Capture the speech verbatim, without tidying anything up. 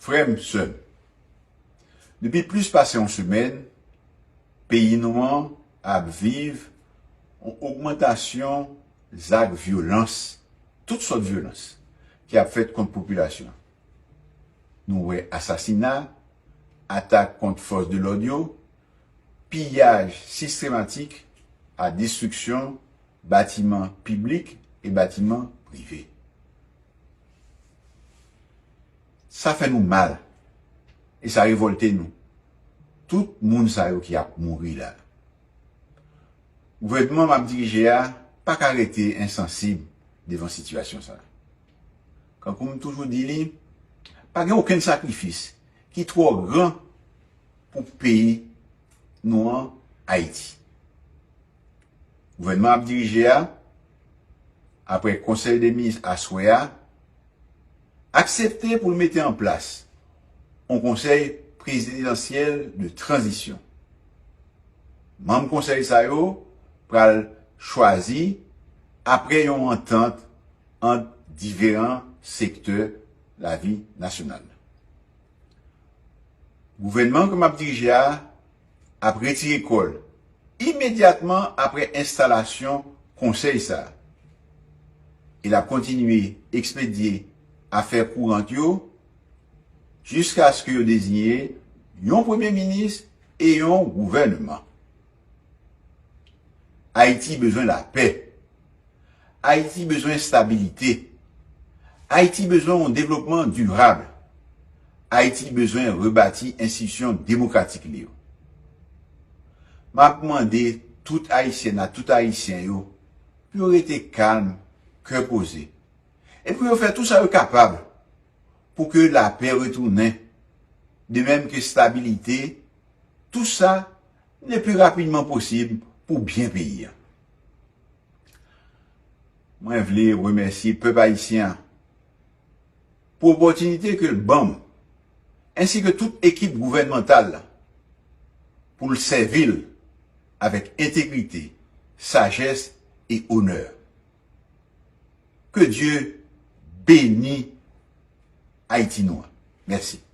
Frè m, sè m, depi plis pase yon semèn, peyi nou an ap viv yon ogmantasyon zak vyolans, tout sòt vyolans, ki ap fèt kont popilasyon. Nou wè asasina, atak kont fòs de lòd yo, piyaj sistematik a destriksyon batiman piblik e batiman prive. Sa fè nou mal e sa revòlte nou. Tout moun sa yo ki ap mouri la. Gouvènman m ap dirije a pa ka rete ensansib devan sitiyasyon sa. Kankou m toujou di li, pa gen okenn sakrifis ki twò gran pou peyi nou an, Ayiti. Gouvènman ap dirije a, apre Konsèy de Minis aswè a, aksepte pou l mete an plas yon konsèy prezidansyèl de tranzisyon. Manm konsèy sa yo pral chwazi apre yon antant ant diferan sektè lavi nasyonal. Gouvènman ke m ap dirije a ap retire kò l imedyatman apre enstalasyon konsèy sa a. E l ap kontinye ekspedye afè kourant yo jiskaske yo deziye yon premye minis e yon gouvènman. Ayiti bezwen lapè. Ayiti bezwen estabilite. Ayiti bezwen yon devlopman dirab. Ayiti bezwen rebati enstitisyon demokratik li yo. M ap mande tout Ayisyèn ak tout Ayisyen yo pou yo rete kalm, kè poze, e pou yo fè tou sa yo kapab pou ke lapè retounen, de menm ke estabilite, tou sa le pli rapidman posib pou byen peyi a. Mwen vle remèsye pèp ayisyen an pou opòtinite ke l ban m, ensi ke tout ekip gouvènmantal la, pou l sèvi l avèk entegrite, sajès e onè. Ke Dye beni Ayiti nou an. Mèsi.